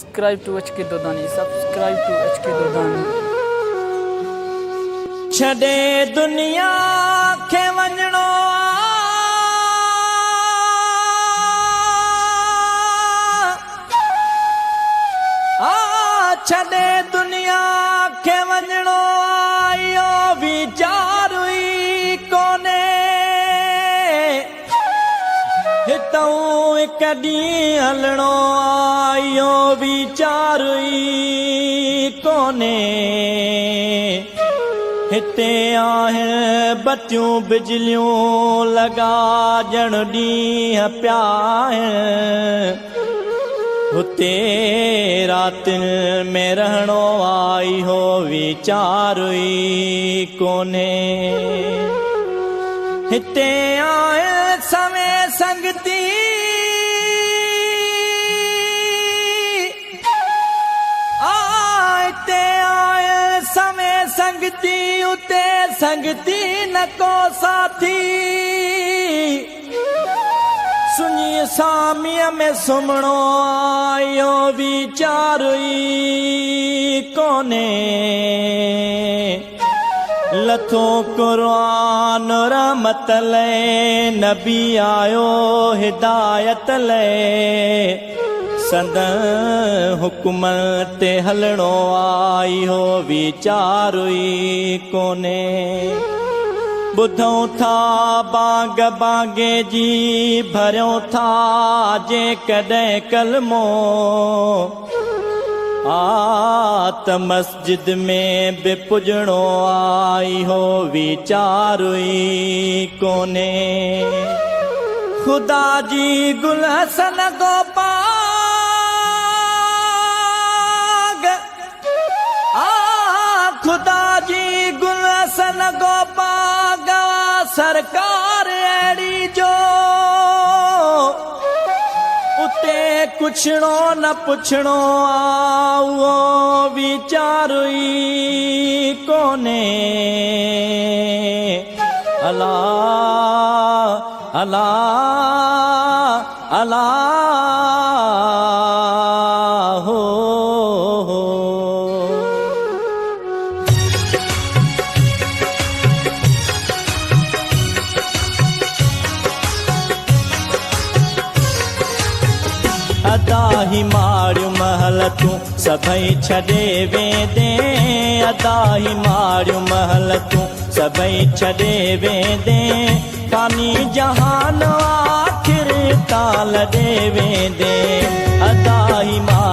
Subscribe to H K Dodani subscribe to H K Dodani. ڇڏي دنيا کي وڃڻو آ ڇڏي دنيا کي وڃڻو آ اهو ويچار ئي ڪونهي. هتئون هڪ ڏينهن هلڻو آ اهو ويچار ئي ڪونهي. هتي آهن بتيون بجليون لڳا ڄڻ ڏينهن پيا آهن. هتي راتين ۾ رهڻو آ اهو ويچار ئي ڪونهي. هتي آهن سوين سنگتي. آ هتي آهن سوين سنگتي اتي سنگتي نه ڪو ساٿي. سڃي ساميء ۾ سمهڻو آ اهو ويچار ئي ڪونهي. لٿو قرآن رحمت لئي نبي آيو هدايت لئي سندن حڪم تي هلڻو آ اهو ويچار ئي ڪونهي. ٻڌون ٿا بانگ بانگي جي ڀريون ٿا جيڪڏهن ڪلمو آ ته مسجد ۾ به پڄڻو آ اهو ويچار ئي ڪونهي. خدا جي گل حسن گوپانگ آ خدا جي گل حسن گوپانگ آ سرڪار اهڙي جو اتي ڪڇڻو نه پڇڻو آ اهو ويچار ئي ڪونهي. الا الا الا هو هو. ادا هي ماڙيون محل تون سڀئي ڇڏي ويندين ادا هي ماڙيون محل تون سڀئي ڇڏي ويندين فاني جهان آخر تان لڏي ويندين ادا هي ماڙيون.